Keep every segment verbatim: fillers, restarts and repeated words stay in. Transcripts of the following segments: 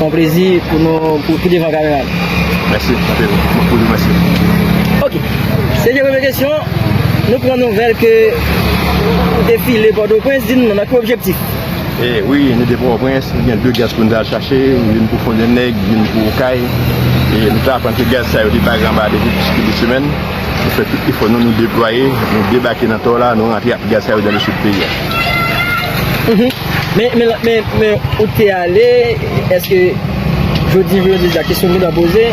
Yon plezi pou nou, pou, pou devan kamera. Mèsi, anpil. Mwen pou di mèsi. Ok. Se te premye kesyon. Nou pran nouvèl ke ou defile Pòtoprens, di nou nan ki objektif? E wi, nou te Pòtoprens, nou gen de gaz pou nou t al chache, youn pou Fondènèg, youn pou Okay. E nou te aprann ke gaz sa yo te bare anba depi plis ke de semèn. Nou fè tout efò nou, nou deplwaye, nou debake nan Tò la, nou rantre ak gaz sa yo nan le sid peyi a. Mhm. Men, men, men, men ou te ale, èske jodi, jodi a kesyon ki dwe poze,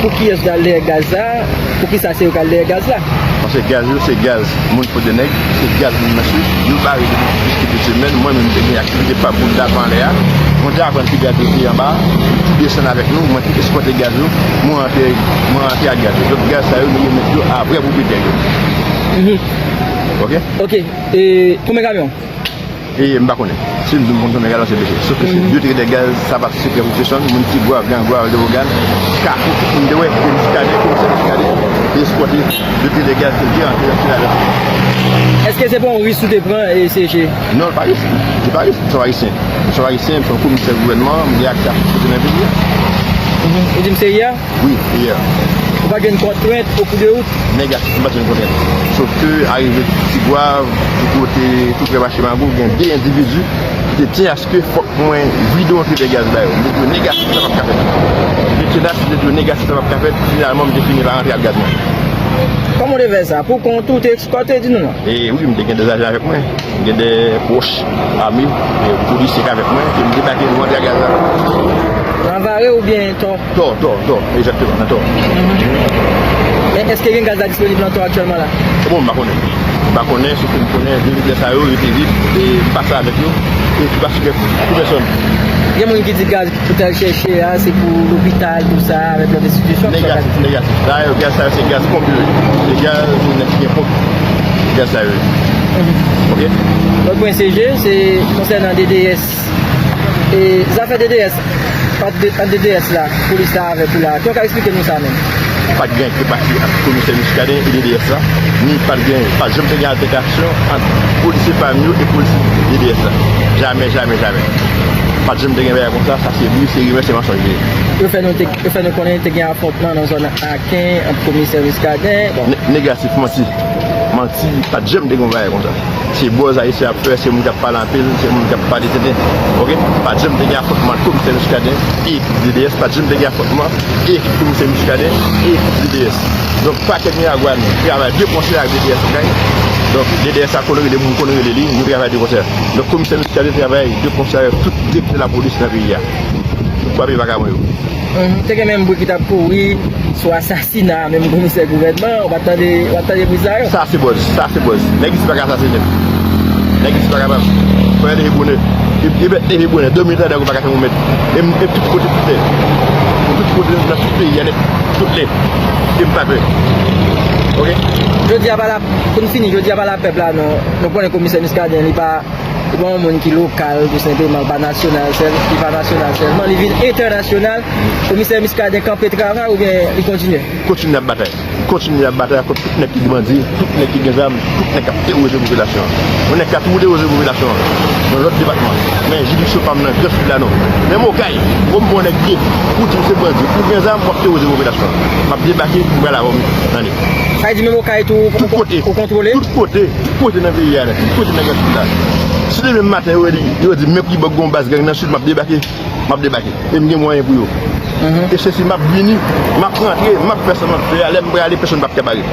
pou kiyès ou t al dèyè gaz la, pou ki sa se yo k al dèyè gaz la? Paske gaz yo se gaz moun Fondènèg, se gaz moun nan sud, nou bare depi plis ke de semèn, mwen menm te gen aktivite pa m pou m t ap anlè a, mwen te aprann ke gaz yo te anba, tou desann avèk nou, mwen te eskòte gaz yo, mwen rantre, mwen rantre ak gaz yo. Donk gaz sa yo, nou remèt yo a vrè pwopwetè yo. Mhm. Ok? Ok. E konbyen kamyon? E m pa konnen. Si m di m konn konbyen gaz, se blese. Sof ke se de trete gaz, sa pa sekrè pou pèsonn, moun Tigwav, Gran Gwav, Lewogàn, Kafou, tout moun te wè, ke Muscadin, komisè Muscadin, te eskòte de trete gaz ke l te rantre nan final. Èske se pa yon risk ou te pran, e, C G? Non, l pa risk. Li pa risk. Se yon Ayisyen. Se yon Ayisyen, se yon komisè gouvènman, m gen aksè a tout kote nan peyi a. Mhm. Ou di m se yè? Wi, yè. Ou pa t jwenn kontrent o kou de wout? Negatif, m pa t jwenn kontrent. Sof ke arive Tigwav, tou kote, tou prè mache Mango, gen de endividi ki te tyen aske fòk mwen vide yon trete gaz ba yo. M te di yo negatif, sa p ap ka fèt. M te tenas, m te di yo negatif, sa p ap ka fèt. Finalman, m te fini pa rantre ak gaz mwen. Kòman w te fè sa? Pou kont ou, te eskòte, di nou non? E wi, m te gen de zajan avèk mwen. M gen de pwòch ame, e, polisye k avèk mwen, ke m debake, nou rantre ak gaz la. Nan Vare oubyen Tò? Tò, Tò, Tò, egzakteman, nan Tò. Mhm. Men èske gen gaz la disponib nan Tò aktyèlman la? Bon, m pa konnen. M pa konnen, sof ke m konnen, de trete sa yo, yo te vide, e m pase avèk yo, e ki pa sekrè pou pèsonn. Gen moun ki di gaz pou t al chèche a, se pou lopital, tou sa, avèk lòt enstitisyon, ki sa? Negatif, negatif. Dayè, gaz sa yo, se gaz ponp yo ye. Se gaz moun nan ki gen ponp. Gaz sa yo ye. Mhm. Ok? Lòt pwen, C G, se konsènan D D S. E zafè D D S, ant, ant D D S la, polis la avèk ou la, kòman w ka eksplike nou sa menm? Pa t gen anyen ki pase ant komisè Muscadin e D D S la, ni pa t gen, pa t janm te gen altèkasyon ant polisye pa m yo e polisye D D S la. Jamè, jamè, jamè. Pa t janm te gen bagay konsa, sa se bri, se rimè, se mansonj li ye. Yo fè nou te, yo fè nou konnen te gen afwontman nan zòn Aken ant komisè Muscadin. Bon. Ne-, negatif, manti. Manti, pa t janm te gen yon bagay konsa. Se bòz Ayisyen ap fè, se moun k ap pale anpil, se moun k ap pale tenten. Ok? Pa t janm te gen afwontman ant komisè Muscadin e ekip D D S, pa t janm te gen afwontman e ekip komisè Muscadin e ekip D D S. Donk, pakè Miragwàn travay de konsè ak D D S Okay. Donk, D D S a konn rele moun, konn rele li, nou travay de konsè. Donk, komisè Muscadin travay de konsè avèk tout direktè lapolis nan peyi a. Tout papye vakabon yo. Mhm. Te gen menm bri ki t ap kouri sou asasina menm komisè gouvènman, ou pa t tande, ou pa t tande bri sa yo? Sa se bòz, sa se bòz. Nèg isi pa ka asasinen. Nèg isi pa kapab. Fò yo leve bonè. E, e bèt leve bonè, dòmi tande ou pa ka fè yon mèt. E m, e tout kote, tout lè. Tout kote, nan tout peyi a nèt, tout lè. E m pa pè. Ok? Jodi a pa la, pou n fini, jodi a pa la pèp la, non. Nou konnen komisè Muscadin, li pa Li pa yon moun ki lokal, tou senpleman, li pa nasyonal sèl, li pa nasyonal sèlman, li vin entènasyonal. Komisè Muscadin kanpe travay oubyen li kontinye? Kontinye ap batay. Kontinye ap batay kont tout nèg ki bandi, tout nèg ki gen zam, tout nèg k ap teworize popilasyon an. Yon nèg ka toujou teworize popilasyon an nan lòt depatman. Men jiridiksyon pa m nan Gran Sid la non. Menm Okay, ou m pran yon nèg defi, ou di m se bandi, ou gen zam, w ap teworize popilasyon an. M ap debake, m pral avè w, tande. Sa vle di menm Okay tou, ou, ou, ou kontwole? Tout kote, tout kote. Tout kote nan peyi a nèt, tout kote nan Gran Sid la. Si demen maten yo di, yo di men Pribòk gon baz gang nan Sid, m ap debake. M ap debake. E m gen mwayen pou yo. Mhm. E se si m ap vini, m ap rantre, m ap fè sa m ap fè a, lè m prale, pèsonn p ap ka bare m.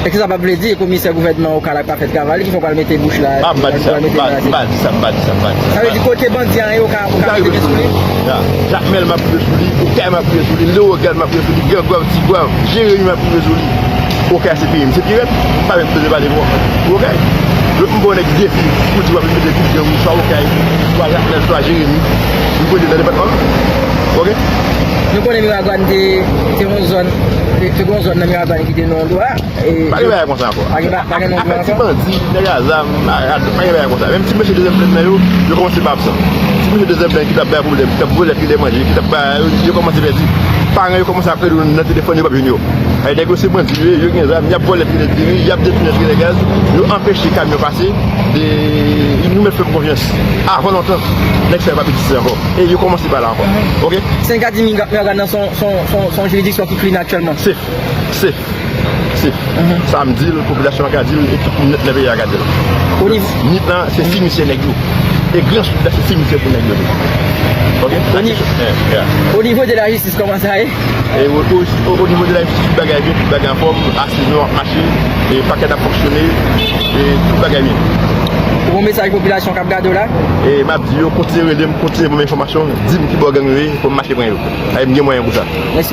E kisa p ap vle di, komisè gouvènman Okay la pa fè travay li, ki fè w pral mete bouch la? Ah, m pa di sa, m pa, m pa di sa, m pa di sa, m pa di sa. Sa vle di kote bandi an ye, ou ka, ou ka mete men sou li? Ya. Jakmèl m ap rive sou li, Okay m ap rive sou li, Lewogàn m ap rive sou li, Gran Gwav, Ti Gwav, Jeremi m ap rive sou li. Okay se peyi m, se pi rèd, m pa menm bezwen pale pou, pou Okay. Donk m ba yon nèg defi pou di w ap mete tout gang ou swa Okay, swa Jakmèl, swa Jeremi, m pote nan depatman m. Ok? Nou konnen Miragwàn te, te yon zòn, te, te yon zòn nan Miragwàn ki te nan yon dwa. E, pa gen bagay konsa ankò. Pa gen ba-, pa gen non ankò. Afè ti bandi, nèg a zam, arad, pa gen bagay konsa. Menm ti mesye dezyèm plèn nan yo, yo kòmanse pa absan. Ti mesye dezyèm plèn ki t ap bay pwoblèm, ki t ap vòlè, ki te manje, ki t ap bay, yo, yo kòmanse pèdi. Paran yo kòmanse ap rele w nan telefòn, yo p ap jwenn yo. Sa vle di nèg yo se bandi yo ye, yo gen zam, y ap vòlè tire diri, y ap detounen tire gaz, yo anpeche kamyon pase, de, Nou mèt fè m konfyans. Avan lontan, nèg sa yo p ap egziste ankò. E yo kòmanse pa la ankò. Oke? Sendika di Miragwàn nan se yon, se yon, se yon, se yon jiridiksyon ki klin aktyèlman. Safe. Safe. Safe. Sa m di l, popilasyon an ka di l, e tout moun nèt nan peyi a ka di l. Nip lan, se simityè nèg yo. E Gran Sid la, se simityè pou nèg yo tou. Oke? Sa se, yeah, yeah. O nivo de la jistis, kòman sa ye? E o, o, o, o nivo de la jistis, tout bagay byen, tout bagay anfòm, asiz nou ap mache, e pakè ap fonksyone, e tout bagay byen. Ou gon mesaj popilasyon k ap gade w la? E m ap di yo, kontinye rele m, kontinye ban m enfòmasyon, di m ki bò gang yo ye, pou m mache pran yo. E m gen mwayen pou sa. Mèsi.